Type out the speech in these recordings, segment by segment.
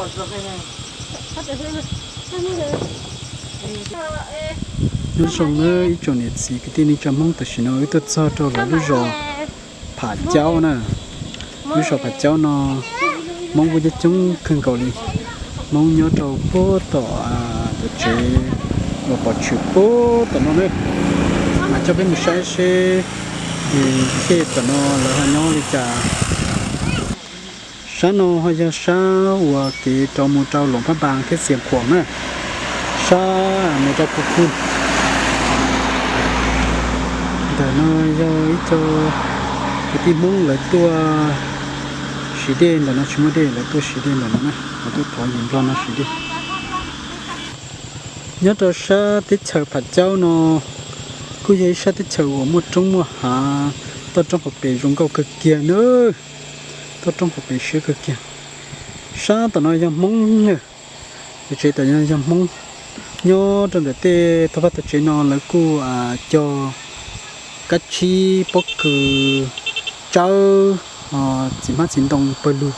Nyob zoo nawb ib tsoom niam txiv kwv tij neej tsa Hmoob, tam sim no wb tuaj txog rau lawv lub zos Pham Caub na. Lub zos Pham Caub no Hmoob kuj coob coob kawg nkaus li. Hmoob nyob rau puag tom cov tsev uas pom tshwm puag tom no na. Mas coj peb mus saib seb, es tom no lawv ho nyob li cas. Sab no ho yog sab uas kev rov mus rau Luam Phaj Npas thiab Xias Khuam na, sab mus rau Phu Khu. Ntawm no yog ib co kwv tij Hmoob lawv tuaj siv dej, ntawm no tsis muaj dej, lawv tuaj siv dej ntawm no na, lawv tuaj thov yim Nplog no siv dej. Nyob rau sab teb chaws Pham Caub no kuj yog ib sab teb chaws uas muaj roob muaj hav, toj roob hauv pes zoo nkauj kawg kiag na. Toj roob hauv pes siab kawg kiag. Sab tom no yog Hmoob na, cov tsev tom no yog Hmoob. Nyob rau ntawm tej tog vaj tog tsev no lawv kuj cog kab tsib, pob kws, tsawb, txiv hmab txiv ntoo pawg lug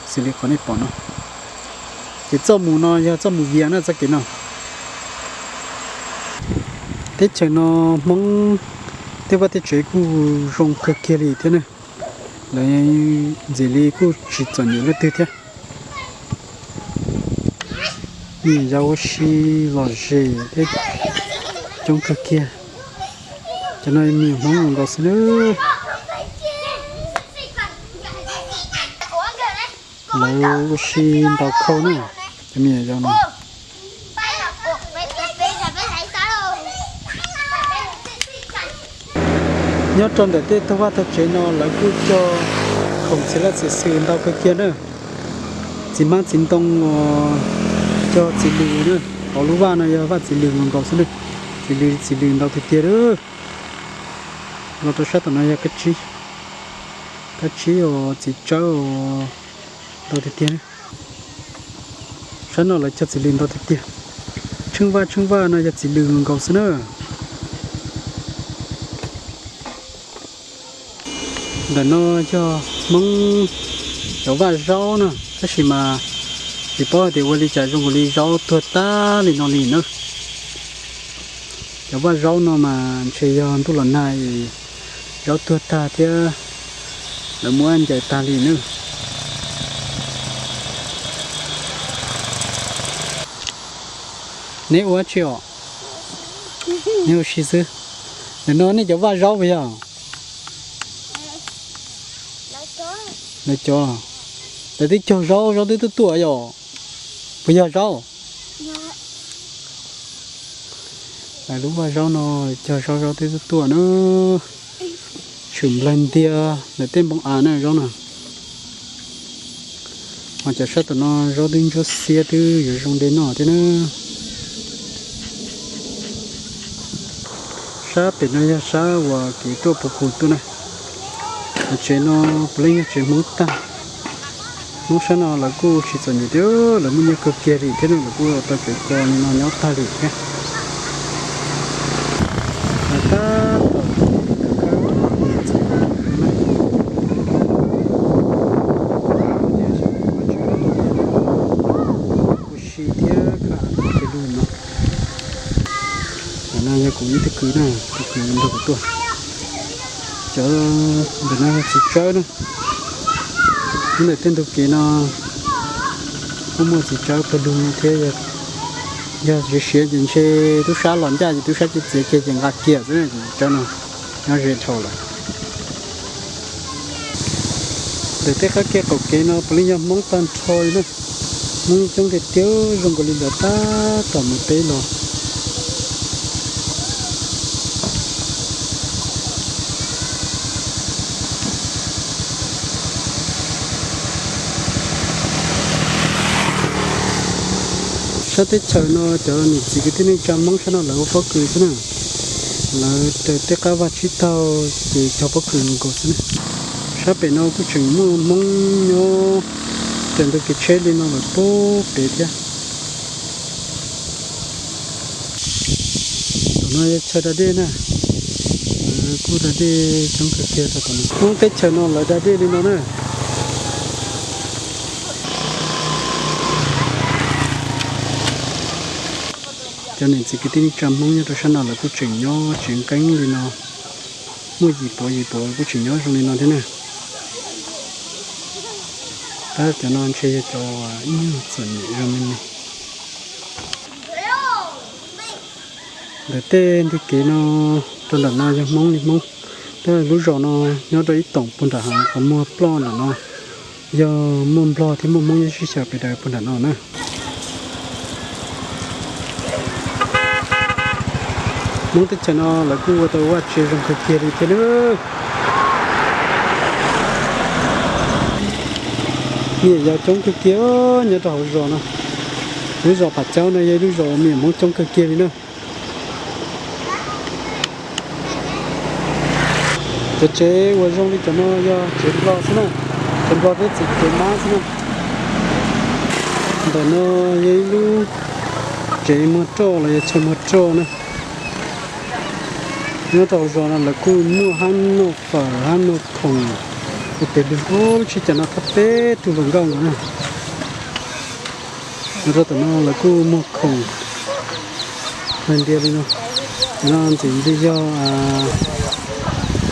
xws li qhov nej pom no. Ces txoj mus no yog txoj mus Vias na, txoj kev no. Teb chaws no Hmoob tej vaj tej tsev kuj zoo kawg kiag li thiab na. Lawv ntxim li kuj tsis txom nyem leej twg thiab. Me nyuam yaus ua si lom zem thiab coob kawg kiag. Cov no me nyuam Hmoob nkaus xwb na. Lawv ua si ntaus khau na, cov me nyuam yaus no. Nyob rau ntawm tej tog vaj tog tsev no lawv kuj cog khoom txiv laj txiv xwm ntau kawg kiag na. Txiv hmab txiv ntoo, cog txiv lws na. Hauv lub vaj no yog vaj txiv lws nkaus xwb na. Txiv lws, txiv lws ntau tiag tiag. Los rau sab tom no yog kab tsib, kab tsib os, txiv tsawb os, ntau tiag tiag. Sab no lawv cog txiv lws ntau tiag tiag. Tsheej vaj tsheej vaj no yog txiv lws nkaus xwb na. Ntawm no yog Hmoob cov vaj zaub na, tab sis mas tsis paub hais tias ua li cas zoo nkaus li zaub tuag tag li no li na. Cov vaj zaub no mas ntshe yog ntuj los nag es zaub tuag tag thiab lawv muab ncaws tag li na. Neb ua dab tsi os? Neb ua si xwb. Ntawm no nej cov vaj zaub puas yog? Lawv cov, lawv twb cog zaub, zaub twb tuaj tuaj yom? Puas yog zaub? Lawv lub vaj zaub no cog zaub, zaub twb tuaj tuaj na. Tshwm nplaig ntiag ntawm tej npoo av na zaub no. Ho cov sab tom no zaub twb ntsuab xiab twb yuav zoo de noj thiab na. Sab pem no yog sab uas kev tuaj Phu Khu tuaj na. Tsev no puav leej yog tsev Hmoob tag. Hmoob sab no lawv kuj tsis txom nyem thiab, lawv muaj nyiaj kawg kiag li thiab, lawv kuj tau kev ko li no nyob tag li thiab. Lawv tab tom khawb khawb txiv na. Ua si thiab kha tus lug no. Ntawm no yog kuv ib tug kwv na, tus kwv nrog kuv tuaj. Cov ntawm no yog txiv tsawb na. Ntawm tej ntug kev no kuj muaj txiv tsawb pawg lug thiab. Yog siav siav ces ntshe tub sab los ncaj ces tub sab ces txiav kiag ces nqa kiag xwb, txiv tsawb no nyob ze dhau lawm. Ntawm tej qab kev qaum kev no puav leej yog Hmoob tag nrho li na. Hmoob coob tiag tiag, zoo nkaus li lawv tab tom mus teb los. Sab teb chaws no cov niam txiv kwv tij neej tsa Hmoob sab no lawv ua pob kws xwb na. Lawv raws tej qab vaj tsib taug ces cog pob kws nkaus xwb na. Sab pem no kuj tseem muaj Hmoob nyob raws ntug kev tsheb li no lawm puag pem thiab. Tom no yog chaw da dej na. Lawv kuj da dej coob kawg kiag rau tom no. Hmoob teb chaws no lawv da dej li no na. Cov niam txiv kwv tij neej tsa Hmoob nyob rau sab no lawv kuj tseem nyob tsev nkeeb li no, muaj yim puav yim puav kuj tseem nyob zoo li no thiab na. Tab cov no ntshe yog cov ib nyuag txom nyem zoo li no. Ntawm tej ntiag kev no rau nram no yog Hmoob li Hmoob. Tab lub zos no nyob rau ib toom puag nram hav qhov muag ploj nram no, yog muaj Nplog thiab muaj Hmoob nyob sib xyaw pes daws puag nram no na. Hmoob teb chaws no lawv kuj ua tau vaj tse zoo kawg kiag li thiab na. Me nyuam yaus coob kawg kiag nyob rau hauv zos no. Lub zos Pham Caub no yog ib lub zos uas me nyuam Hmoob coob kawg kiag li na. Cov tsev uas zoo li cov no yog tsev Nplog xwb na, tsev Nplog thiab tsev mab xwb na. Ntawm no yog ib lub tsev muag roj los yog chaw muag roj na. Nyob rau hauv zos no lawv kuj noj hab noj fawm hab noj khoom ua pem lub, lub tsheb cas no thab peb tug hluas nkauj no na. Los rau tom no lawv kuj muag khoom hais tias li no, no ntxim li yog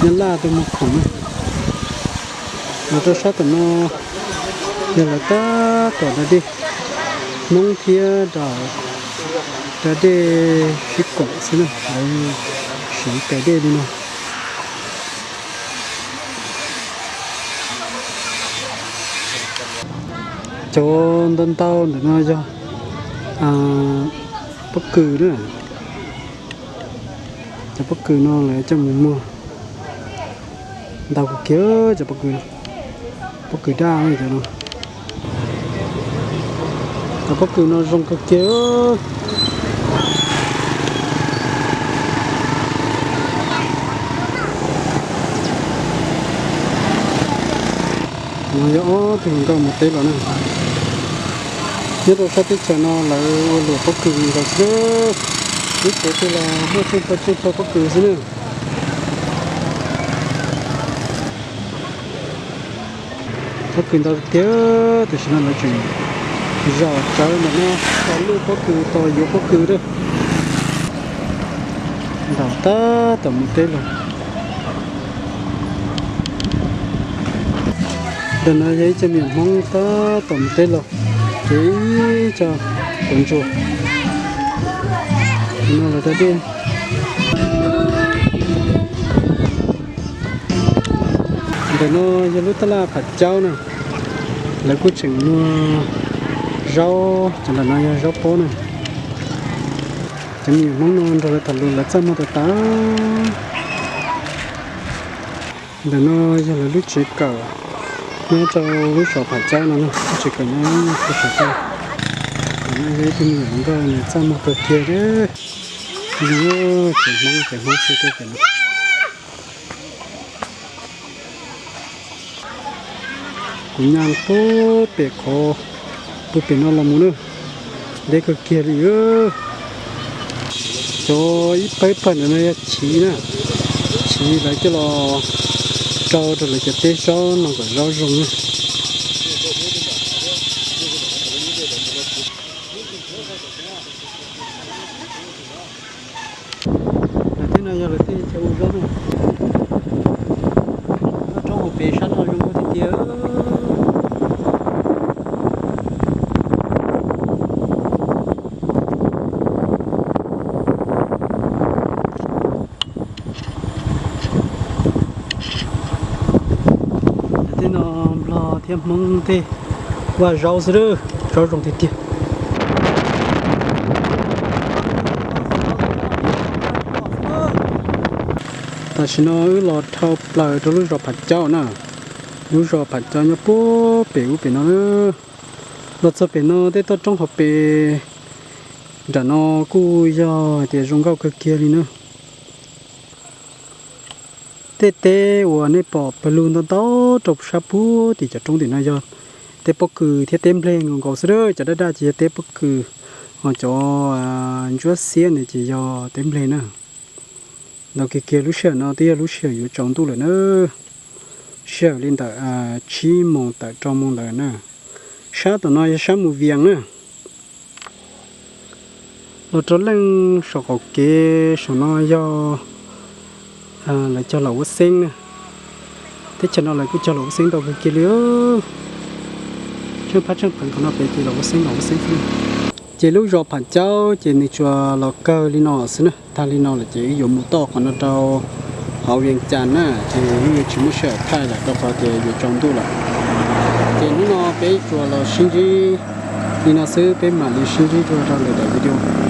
Nyab Laj tuaj muag khoom na. Los rau sab tom no yog lawv tab tom da dej, Hmoob thiab da dej sib koom xwb na, lawv siv tais dej li no. Cov ntau ntau ntawm no yog pob kws na. Cov pob kws no lawv coj mus muag ntau kawg kiag cov pob kws no. Pob kws daj cov no. Cov pob kws no zoo kawg kiag. No yog ob tug hluas nkauj mus teb los na. Nyob rau sab teb chaws no lawv ua luam pob kws nkaus xwb. Lub tsev twg los muaj tsheej plhaw tsheej plhaw pob kws xwb na. Pob kws ntau tiag, tam sim no lawv tseem zom tsawv ntawm no, tos luj pob kws tos yuav pob kws lawm. Ntaus tab tom mus teb los. Ntawm no yog ib co me nyuam Hmoob tab tom mus teb los, ces ib co tuav ntsuag. No lawv da dej. Ntawm no yog lub taj laj Pham Caub na, lawv kuj tseem muag zaub, cov ntawm no yog zaub pob na. Cov me nyuam Hmoob no nrog lawv tham lus lawv txaj muag tas tas. Ntawm no yog lawv lub tsev kawm nyob rau lub zos Pham Caub no na, lub tsev kawm nyob rau Pham Caub. Ntawm no yog ib tug me nyuam hluas nkauj nws txaj muag kawg kiag li. Tsev Hmoob, tsev Hmoob xwb tej no. Kuv nyas puag pem qhov, puag pem no los mus na, deb kawg kiag li. Cov ib pawg pawg ntawm no yog chiv na, chiv lawv coj los rau rau lawv cov teb zaub no kom zaub zoo na. Lawv tej no yog lawv tej chaw ua zaub na. Nyob roob hauv pes sab no zoo nkauj tiag tiag. Tej no Nplog thiab Hmoob tej vaj zaub xwb, zaub zoo tiag tiag. Tam sim no wb los dhau plaws rau lub zos Pham Caub na. Lub zos Pham Caub nyob puag pem ub pem no na. Los txog pem no tej toj roob hauv pes nram no kuj yog hais tias zoo nkauj kawg kiag li na. Tej teb uas nej pom pawg lug ntau ntau rau sab puag tim cov roob tim no yog teb pob kws thiab teb nplej nkaus nkaus xwb. Cov daj daj ces yog teb pob kws, ho cov ntsuab xiab ntawd ces yog teb nplej na. Ntau kiag kiag lub sij hawm no twb yog lub sij hawm yuav tsaus ntuj lawm na. Sij hawm li ntawm tsib moos tawm rau moos ntawd na. Sab tom no yog sab mus Vias na. Los rau leej saum qaum kev saum no yog lawv cog los ua xeeb na. Teb chaws no lawv kuj cog los ua xeeb ntau kawg kiag li. Tsheej phab tsheej pheev qhov no pem ces los ua xeeb los ua xeeb xwb. Ces lub zos Pham Caub ces nws tsuas los kawg li no xwb na. Tag li no lawm ces wb yuav mus toj qhov no rau hauv Vias Cas na, ces wb yuav tsis muaj sij hawm thaij lawm rau qhov tias yuav tsaus ntuj lawm. Ces hnub no peb tsuas los sib ntsib li no xwb, peb mam li sib ntsib dua rau lwm daim video.